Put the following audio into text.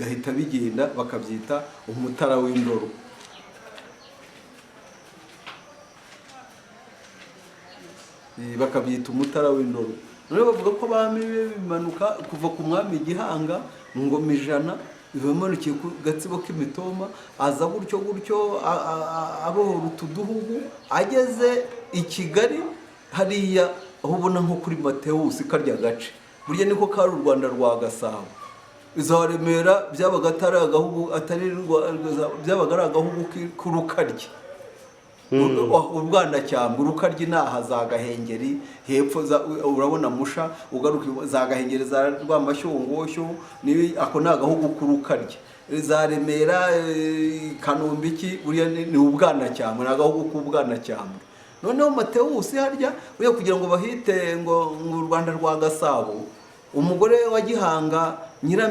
Bigahita bigenda, bakabyita Umutara w'Indorwa. Bakabyita Umutara w'Indorwa. Noneho bavuga ko abami be bimanuka kuva ku mwami Gihanga, ngoma 100, bimanukiye ku Gatsibo k'Imitoma, aza gutyo gutyo abohora utu duhugu, ageze i Kigali hariya aho ubona nko kuri Matewusi, karya gace burya niko kari u Rwanda rwa Gasabo. Za Remera byabaga atari agahugu, atari byabaga ari agahugu k'Urukaryi, Ubwanacyambwe, Urukaryi naha za Gahengeri hepfo, urabona Musha, ugaruka za Gahengeri, za Rwamashyongoshyo, ako ni agahugu k'Urukaryi. Za Remera, Kanombe, iki buriya ni Ubwanacyambwe, ni agahugu k'Ubwanacyambwe. Noneho Matewusi harya buriya kugira ngo bahite ngo u Rwanda rwa Gasabo, umugore wa Gihanga nyira